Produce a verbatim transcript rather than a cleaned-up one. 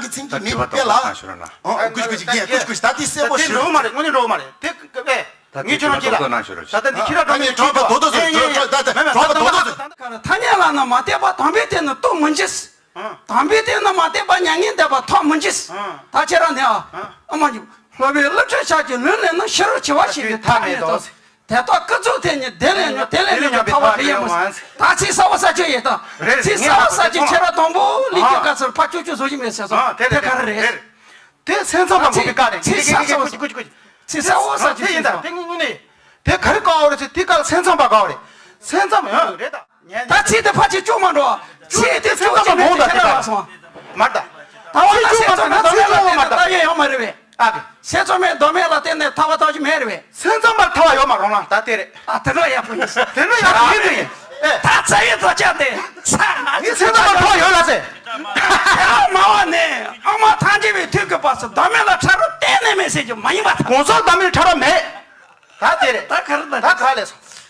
གི་མཚན་གྱི་མིང་དཔེ་ལ། ཨོ་ཀུ་ཅི་ཀུ་ཅི་ཀྱི་ཀུ་ཅི་ཀུ་ཅི་ད་དེ་གསལ་པོ་ཞིག་འགྲོ་མ་རེད། དངོས་གནས་འགྲོ་མ་རེད། དེ་ཨེ་ངས་ཁྱོད་རང་ཅི་ལ་ད་ལྟ་འདི་ཁྱི་ར་འགྲོ་མི་གྲོགས་པ་དོ་དོ་ཟེར་མེད་མེད་མེད་མེད་གྲོགས་པ་དོ་དོ་ཟེར། ཐ་སྙད་ལ་ནི་མ་བརྟེན་པ་དམ་པའི་དོན་ནི་རྟོགས་མི་འགྱུར། དམ་པའི་དོན་ནི་མ་བརྟེན་པ་མྱ་ངན་འདས་པ་ཐོབ་མི་འགྱུར། ད་ཁྱེད་རང་ནི་ཨ་ཨ་མ་ཉིད་སློབ་དཔོན་སློབ་ཁྲིད་ཕྱག་རྒྱའི་ལུང་ལས་ནི་ཤེས་རབ་འཆི་བ་ཞིག་གི་ཐ་མེད་དོ། དེ་དག་ཀུན་རྫོབ་དེ་ཉིད་བདེ་ལས་མྱོང་བདེ་ལས་མྱོང་བའི་ཐར་པ་དེ་ཡིན་མོད། ད་ཚིག་གསལ་བོ་གསལ་ཆོད་ཡོད་དོ། ཚིག་གསལ་བོ་གསལ་ཆོད་ཁྱེད་རང་དང་པོ་ལས་ཀྱི་དཀའ་ཚུལ་ཕར་ཅུག་ཅུག་བཟོ་ཞིག་མེད་ཟེར་སོང་། དེ་ག་རེ་རེད། དེ་སེམས་ཙམ་པ་ངོ་མི་དཀའ་རེད། ཚིག་གསལ་བོ་ཚིག་གསལ་བོ་གསལ་ཆོད་ཡིན་ད། དེ་ངས་དངོས་གནས་དེ་ག་རེ་དཀའ་བ་རེད་ཟེར་དེ་དཀའ་ལ་སེམས་ཙམ་པ་དཀའ་བ་རེད། སེམས་ཙམ་ཡང་རེད་ད། ད་ཚིག་དེ་ཕར་ཅིག་བཅུག་མ་འགྲོ། ཚིག་དེ་བཅུག་མ་འགྲོ་མོ་ད་དེ་ད་སོང་། མར་ད། ད་བ་ལ་སེམས་ཙམ་ན་ཚིག་ཙམ་ལ་བརྟེན་ནས་ལྟ་ཡོད་ཡོད་མ་རེད་པས། ཨ་གི། སེམས་ཙམ་མའི་མདོ་སྨད་ལ་བརྟེན་ནས་ཐར་པ་ཐོབ་ཀྱི་མེད་རེད་པས། སེམས་ཙམ་པར་ཐར་བ་ཡོད་མ་རུང་ལ་ད་དེ་རེད། ཨ་དེ་འདྲ་ཡག་པོ་ཡིན། དེ་འདྲ་ཡག་པོ་ཡིན་དུ་ཡིན། ཨེ། ད་རྩ་བའི་དོན་ཆ་དེ་ས་ང་ཚོ་སེམས་ཙམ་པར་ཐར་བ་ཡོད་ལ་ཟེར། དེ་ལ་མ་བ་ནས་ཨ་མ་ཐང་རྒྱལ་བའི་དུས་ཀྱི་བར་སུ་མདོ་སྨད་ལ་ཕྲ་རབ་གཏན་ནས་མེད་ཟེར་གྱི་མ་ཡིན་པ་དང་། གོང་ས་མདོ་སྨད་ཕྲ་རབ་མེད། ད་དེ་རེད། ད་ག་རེ་ད་ད་ག་ལས་སོང་།